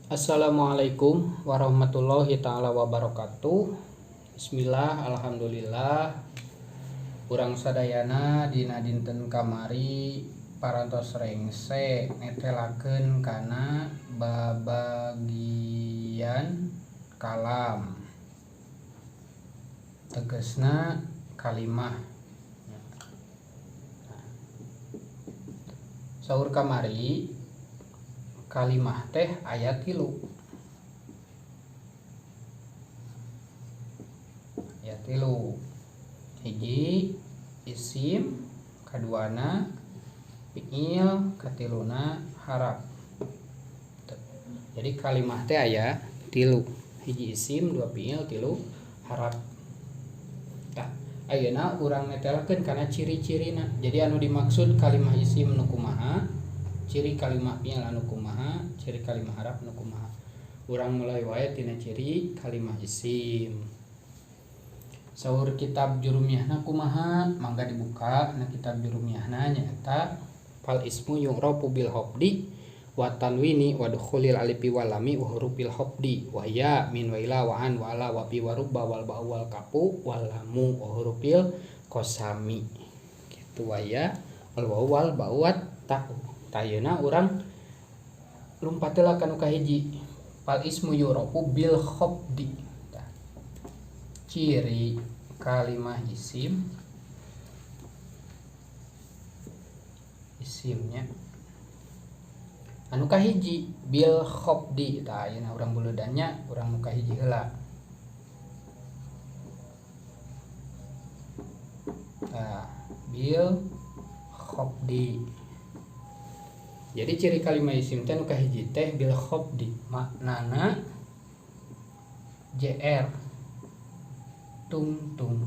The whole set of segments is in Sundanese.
Assalamualaikum warahmatullahi taala wabarakatuh. Bismillah, alhamdulillah. Urang sadayana dina dinten kamari parantos rengse netelakeun kana babagian kalam. Tegesna kalimah. Saur kamari kalimah teh aya 3. Aya 3. Hiji isim, kaduana fiil, katiluna harap. Jadi kalimah teh aya 3. Hiji isim, 2 fiil, 3 harap. Tah, ayeuna urang netelakeun kana ciri-cirina. Jadi anu dimaksud kalimah isim nu kumaha, ciri kalimah fiil anu kumaha, ciri kalimah harap anu kumaha. Urang mulai wae tina ciri kalimah isim. Saur kitab jurumiyahna kumaha? Mangga dibuka na kitab jurumiyahna nyaeta fal ismu yu'rafu bil hafdi wa tanwini wa dukhulil alifi wal lami wa hurufil hafdi wa hiya min wa ila wa an wa ala wa bi wa rubba wal ba'u wal kafu wal lamu wa hurufil qasami. Kitu wa ya wal wawu wal ba'u wat ta'u. Ayeuna urang lumpat heula ka nu kahiji. Fal ismu yu'rafu bil khafdi. Ciri kalimah isim, isimnya anu kahiji bil khafdi. Tah ayeuna urang buludannya urang nu kahiji heula. Tah bil khafdi. Jadi ciri kalimah isim teh nu kahiji teh bil khafdi, maknana jr tungtung.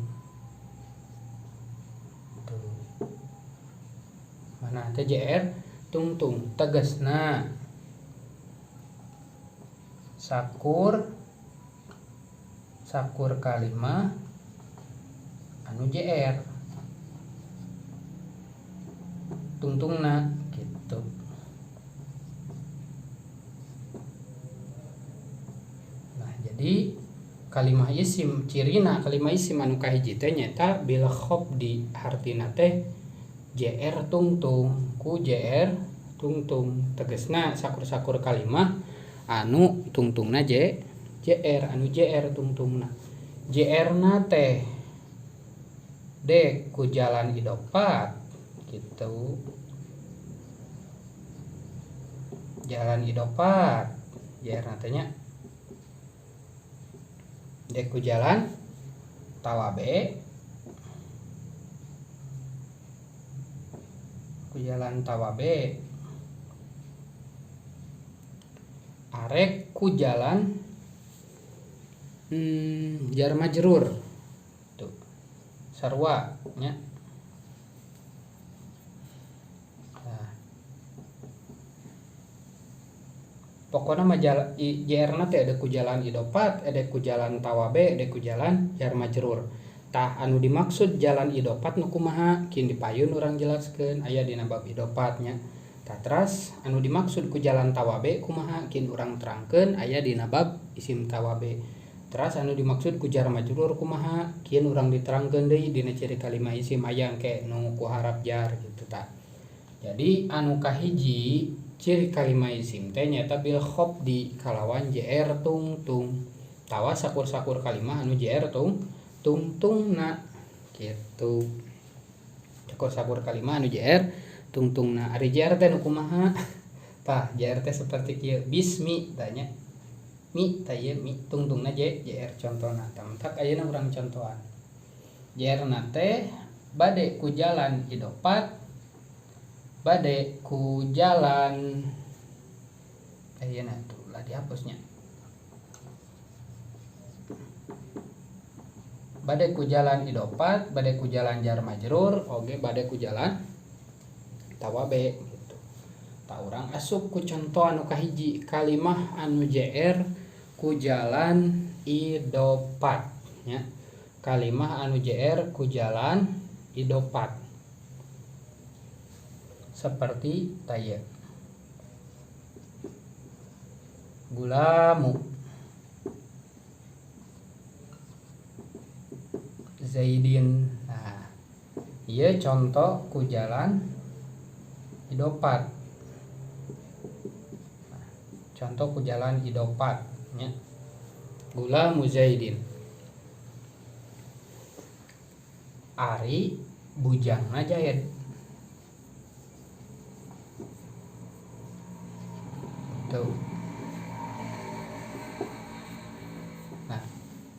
Tuh. Mana teh jr tungtung, tegasna sakur sakur kalimah anu jr tungtungna gitu. Nah, jadi kalimah isim cirina kalimah isim anu kahiji teh nyaeta bil khafdi, hartina teh jr tungtung ku jr tungtung, tegesna sakur-sakur kalimah anu tungtungna j jr anu jr tungtungna. Jr na teh d ku jalan idopat gitu. Jalan idopat jr na teh nya d ku jalan tawabe, ku jalan tawabe, arek ku jalan jar majrur tuh sarua nya. Nah, pokona mah jr na teh ada ku jalan idopat, ada ku jalan tawabe, ada ku jalan jar majrur. Tah anu dimaksud jalan idopat nu kumaha kin dipayun urang jelaskeun aya dina bab idopatnya. Tah teras anu dimaksud ku jalan tawabe kumaha kin urang terangkeun aya dina bab isim tawabe. Teras anu dimaksud ku jar majrur kumaha kin urang diterangkeun deui dina ciri kalimah isim aya engke nu ku harap jar gitu tah. Jadi anu kahiji ciri kalimah isim teh nyaeta bil khafdi kalawan jr tungtung. Tawa sakur-sakur kalimah anu jr tungtungna gitu. Sakur-sakur kalimah anu jr tungtungna. Ari jr teh nu kumaha? Tah jr teh seperti kieu bismi tanya. Mi tah ieu mi tungtungna j jr contona. Tah mentak ayeuna urang contohan. Jr na teh bade ku jalan idopat, bade ku jalan ayeuna tuh lah dihapusnya. Bade ku jalan idopat, bade ku jalan jar majrur, oge bade ku jalan tawabe gitu. Tah urang asup ku contoh anu kahiji kalimah anu jr ku jalan idopat nya. Kalimah anu jr ku jalan idopat. Seperti taya. Gulamu Zaidin. Nah, ieu contoh ku jalan idopat. Nah, contoh ku jalan idopat nya. Gulamu Zaidin. Ari bujangna Zaid. Tuh. Nah,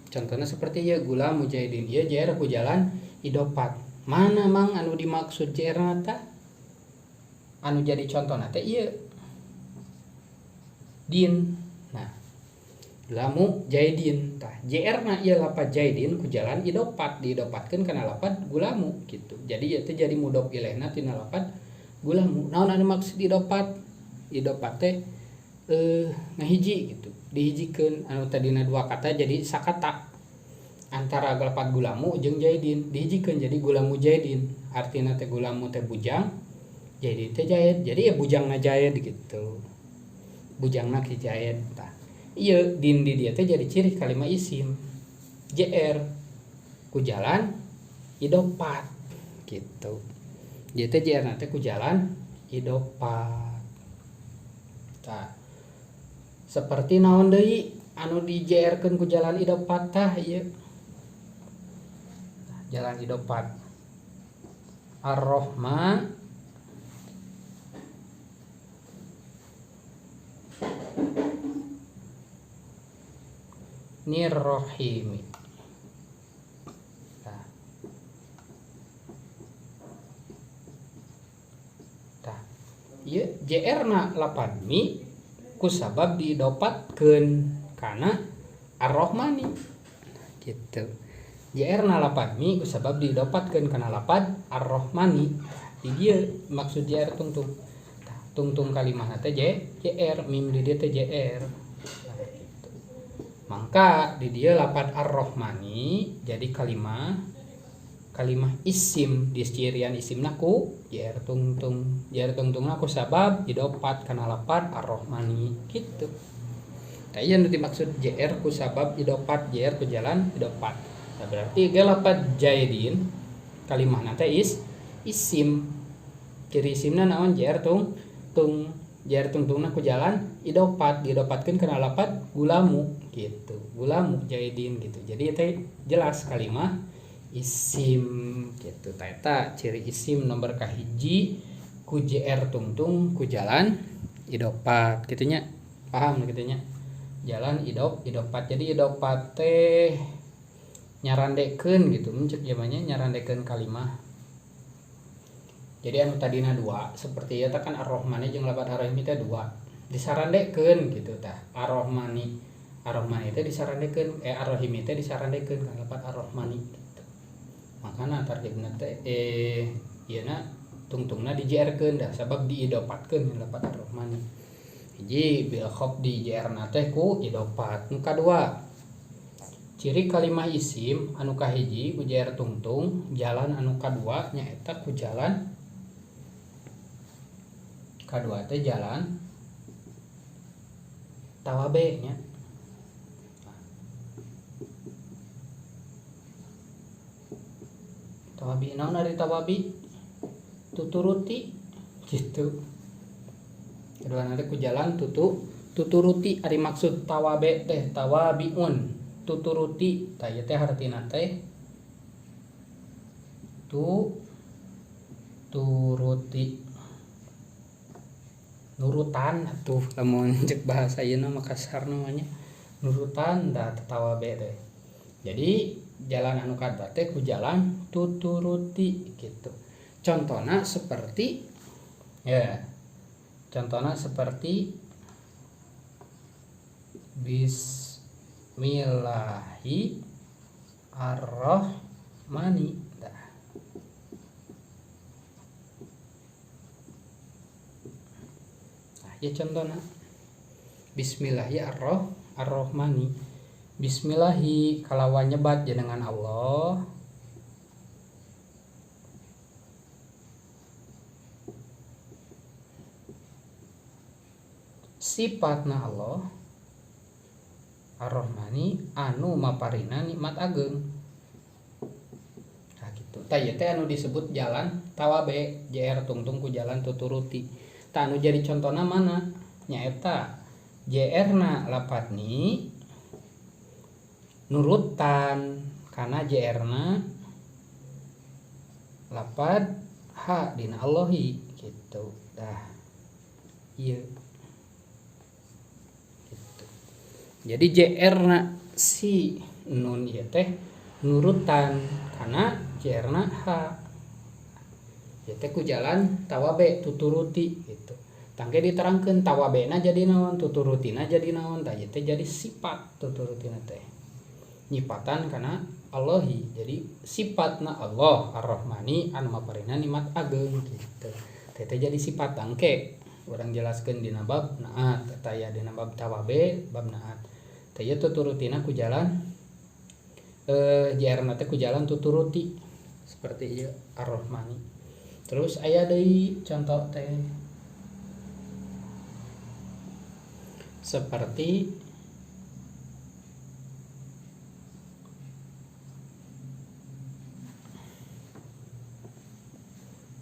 contohnya seperti ya gulamu Zaidin. Ieu JR ku jalan idopat. Mana mang anu dimaksud JR na tah? Anu jadi contohna teh ieu. Din. Nah, gulamu Zaidin. Tah, JR na ieu lapad Zaidin ku jalan idopat, diidopatkeun kana lapad gulamu gitu. Jadi ieu teh jadi mudhof ilaihna tina lapad gulamu. Naon anu maksud idopat? Idopat teh ngahiji gitu. Dihijikeun anu tadina dua kata jadi sakata. Antara lapad gulamu jeung Zaidin dihijikeun jadi gulamu Zaidin. Artina teh gulamu teh bujang, Zaidin teh Zaid. Jadi ya bujangna Zaid gitu. Bujangna ki Zaid tah. Ieu din di dieu teh jadi ciri kalimah isim. JR ku jalan idopat gitu. Ieu teh JR na teh ku jalan idopat. Tah. Seperti naon deui anu di JR-keun ku jalan idopat tah ieu. Nah, jalan idopat. Ar-Rahman Nirrohimi. Tah. Tah. Ieu JR na lapad mi kusabab diidopatkeun kana Ar-Rahmani. Gitu. JR na lapad mi kusabab diidopatkeun kana lapad Ar-Rahmani. Di dieu maksud JR tungtung. Tah, tungtung kalimahna teh JR, mim di dieu teh JR. Nah, gitu. Mangka di dieu lapad Ar-Rahmani jadi kalimah isim, di cirian isimna ku JR tungtung. JR tungtungna ku sabab idopat kana lapad Ar-Rahmani gitu. Tah ieu nu dimaksud JR ku sabab idopat, JR ku jalan idopat. Nah, berarti ge lapad Zaidin kalimahna teh isim. Ciri isimna naon? JR tung tung. JR tungtungna ku jalan idopat, diidopatkeun kana lapad gulamu gitu. Gulamu Zaidin gitu. Jadi teh jelas kalimah isim gitu. Tah eta ciri isim nomor kahiji ku JR tungtung ku jalan idopat kitu nya. Paham kitu nya? Jalan idopat. Jadi idopat teh nyarandekeun gitu, mun ceuk zamannya nyarandekeun kalimah. Jadi anu tadina dua seperti ieu teh kan Ar-Rahmani jeung lapad Ar-Rahimi teh dua. Disarandekeun gitu tah. Ar-Rahmani, Ar-Rahmani teh disarandekeun, Ar-Rahimi teh disarandekeun kana lapad Ar-Rahmani gitu. Makana targetna teh ieu na tungtungna di JR keun dah sabab diidopatkeun kana lapad Ar-Rahmani. Hiji bil khof di JR na teh ku idopat. Nu kadua ciri kalimah isim anu kahiji ku JR tungtung, jalan anu kadua nyaeta ku jalan kadua teh jalan tawabe nya. Tawabi naon ari tawabi? Tuturuti gitu. Kedua nanti ku jalan tuturuti ari maksud tawabe teh tawabiun tuturuti tah ieu teh hartina teh turuti nurutan atuh lamun cek bahasa ieu mah kasar namanya nurutan da tawabe teh. Jadi jalan anu kadua teh ku jalan tuturuti gitu. Contohna seperti ya. Contohna seperti bismillahi arrohmani. Nah, ya contohna bismillahi arrohmani. Bismillahi kalawan nyebat jenengan Allah. Sifatna Allah Ar-Rahmani anu maparina nikmat ageung. Nah gitu. Tah ieu teh anu disebut jalan tawabe JR tungtung ku jalan tuturuti. Tah anu jadi contona mana? Nyaeta JR na lapat ni nurutan kana JR na lapad H dina Allahi gitu. Dah ieu. Gitu. Jadi JR na si nun ieu teh nurutan kana JR na H. Ieu teh ku jalan tawabe tuturuti gitu. Tangke diterangkeun tawabena jadi naon, tuturutina jadi naon, tah ieu teh jadi sifat tuturutina teh. Nyipatan kana Allahi. Jadi sifatna Allah Ar-Rahmani anu maparina nikmat ageung gitu. Teh teh jadi sifat tangke urang jelaskeun dina bab naat eta aya dina bab tawabe bab naat. Teh ieu tuturutina ku jalan JR na teh ku jalan tuturuti seperti ieu Ar-Rahmani. Terus aya deui contoh teh seperti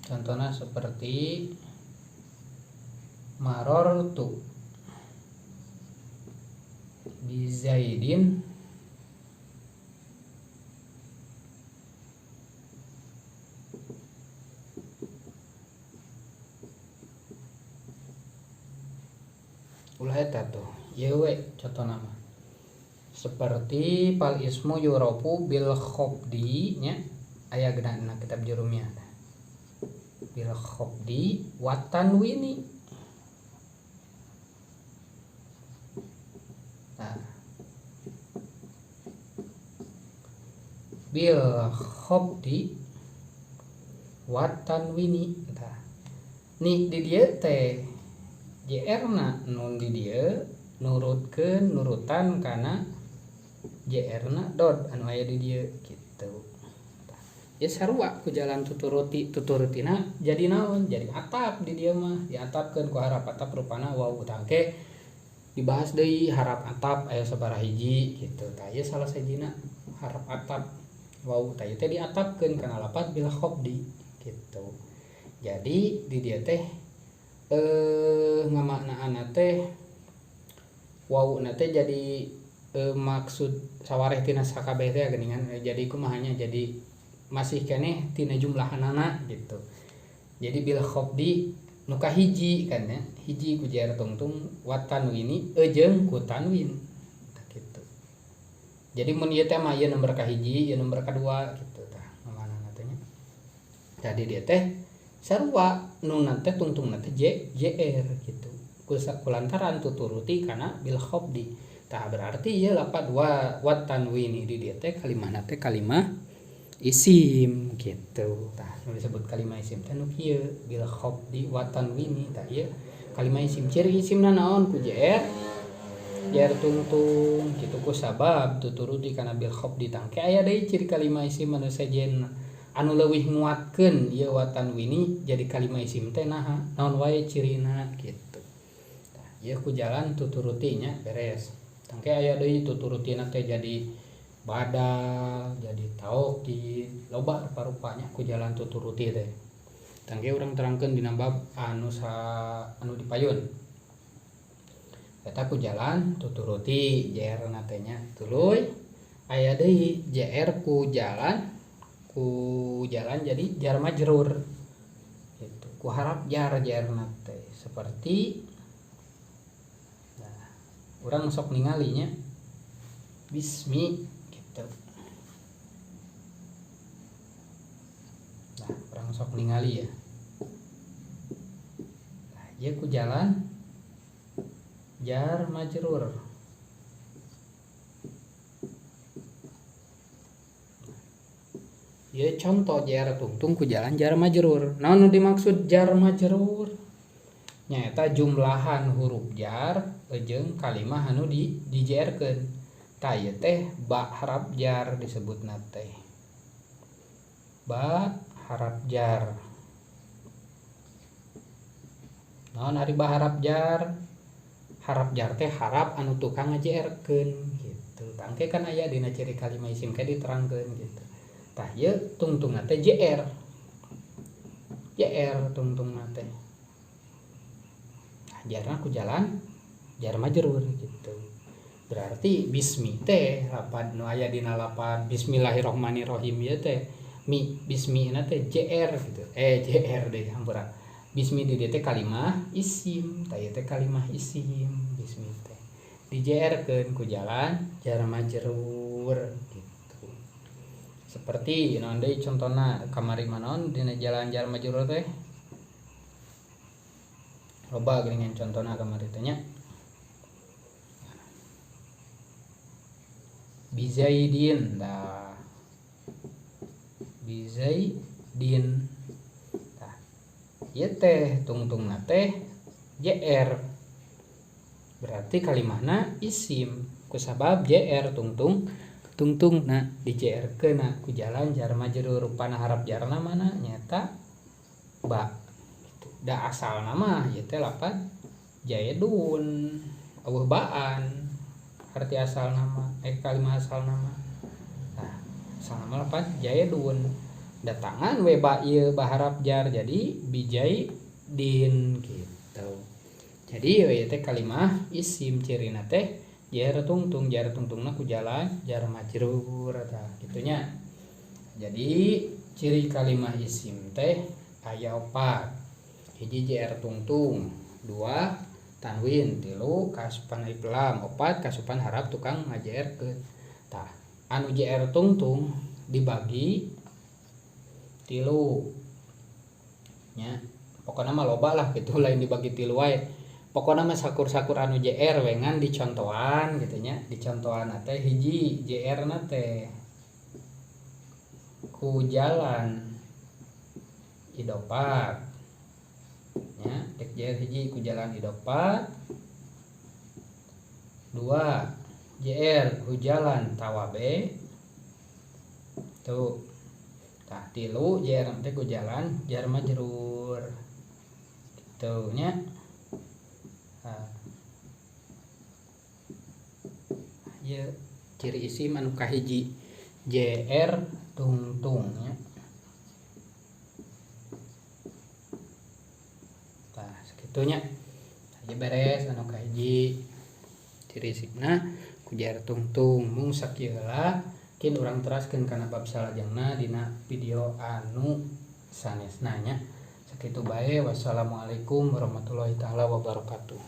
contohnya seperti marortu bizaidin ulah eta tuh ieu we contohna mah seperti fal ismu yurafu bil khobdi nya aya geuna kitab jurumiyah bil khobdi wa tanwini. Nah, bil khobdi wa tanwini. Tah nih di dieu teh JR na nun di dieu nurutkeun nurutan kana JR na dot anu aya di dieu gitu. Ya sarua ku jalan tuturuti tuturutina jadi naon jadi atap di dieu mah diatapkeun ku harap atap rupana wau tangke dibahas deui harap atap aya sabaraha hiji gitu. Tah ieu salah sahijina harap atap wau tah ieu teh diatapkeun kana lapat bil khobdi gitu. Jadi di dieu teh ngamaknaanna teh wau na teh jadi maksud sawareh tina sakabeh teh geuningan jadi kumahanya jadi masih keneh tina jumlahanana gitu. Jadi bil khobdi nu kahiji kan ya, hiji ku jar tungtung wa tanwini jeung ku tanwin gitu. Jadi mun ieu teh mah ieu nomor kahiji, ieu nomor kadua gitu tah ngamanana teh nya. Tadi dia teh sarua nun teh tungtungna teh J JR gitu. Kulantaran tuturuti kana bil khobdi. Tah berarti ieu lapat wa tanwini di dieu teh kalimahna teh kalimah isim gitu. Tah nu disebut kalimah isim teh nu kieu bil khobdi wa tanwini. Tah ieu kalimah isim ciri isimna naon ku JR JR tungtung kitu ku sabab tuturuti kana bil khobdi. Tangke aya deui ciri kalimah isim anu sejen anu leuwih nguatkeun ieu wa tanwini jadi kalimah isim teh naha naon wae cirina gitu. Tah ieu ku jalan tuturuti nya beres. Tangke aya deui tuturutina teh jadi badal jadi taukid loba rupa-rupanya ku jalan tuturuti teh. Tangke urang terangkeun dina bab anu anu dipayun eta ku jalan tuturuti JR na teh nya. Tuluy aya deui JR ku jalan jadi jar majrur gitu ku harap jar JR na teh seperti nah urang sok ningalinya bismi gitu. Nah, urang sok ningali ya. Nah, ieu ku jalan jar majrur. Ieu contoh jar tungtung ku jalan jar majrur. Naon nu dimaksud jar majrur? Nyaeta jumlahan huruf jar jeung kalimah anu di dijerkeun. Tah ieu teh ba harap jar disebutna teh. Ba harap jar. Naon ari ba harap jar? Harap jar teh harap anu tukang ngajerkeun gitu. Gitu. Tangke kan aya dina ciri kalimah isim ke diterangkeun gitu. Tah ieu tungtungna teh JR. JR tungtungna teh. Nah, jarna ku jalan jar majrur gitu. Berarti bismi teh lapad nu aya dina lapad bismillahirrahmanirrahim ieu teh mi bismi na teh JR gitu. JR deh hampura. Bismi di dieu teh kalimah isim, tah ieu teh kalimah isim bismi teh. Di JR keun ku jalan jar majrur gitu. Seperti naon deui contona kamari mah naon dina jalan jar majrur teh. Loba geuningan contona kamari teh nya. Bizaidin tah. Bizaidin tah. Ieu teh tungtungna teh JR. Berarti kalimahna isim kusabab JR tungtung tungtungna di JR keuna ku jalan jar majrur rupana harap jarna mana nyaeta ba gitu. Da asalna mah ieu teh lapad jaidun eueuh baan arti asal nama kalimah asal nama. Nah, asal nama lapad jaidun datangan we ba ieu baharap jar jadi bijaidin gitu. Jadi ieu teh kalimah isim cirina teh jar tungtung jar tungtungna ku jalan jar majrur tah kitu nya. Jadi ciri kalimah isim teh aya opat. Hiji JR tungtung, dua tanwin, tilu kasupan alif lam, opat kasupan harap tukang ngajerkeun. Tah, anu JR tungtung dibagi tilu nya. Pokona mah loba lah gitu, lain dibagi tilu wae. Pokona mah sakur-sakur anu JR we ngan dicontohan gitu nya. Dicontohan teh hiji JR na teh ku jalan idopat nya, dek JR hiji ku jalan idopat, dua JR ku jalan tawabe tuh. Tah tilu JR teh ku jalan jar majrur kitu nya. Nah, ieu ciri isim anu kahiji JR tungtung nya. Tah sakitu nya. Ieu beres anu kahiji ciri isimna ku JR tungtung. Mung sakieu heula kin urang teraskeun kana bab salajengna dina video anu sanesna nya. Sakitu bae, wassalamualaikum warahmatullahi taala wabarakatuh.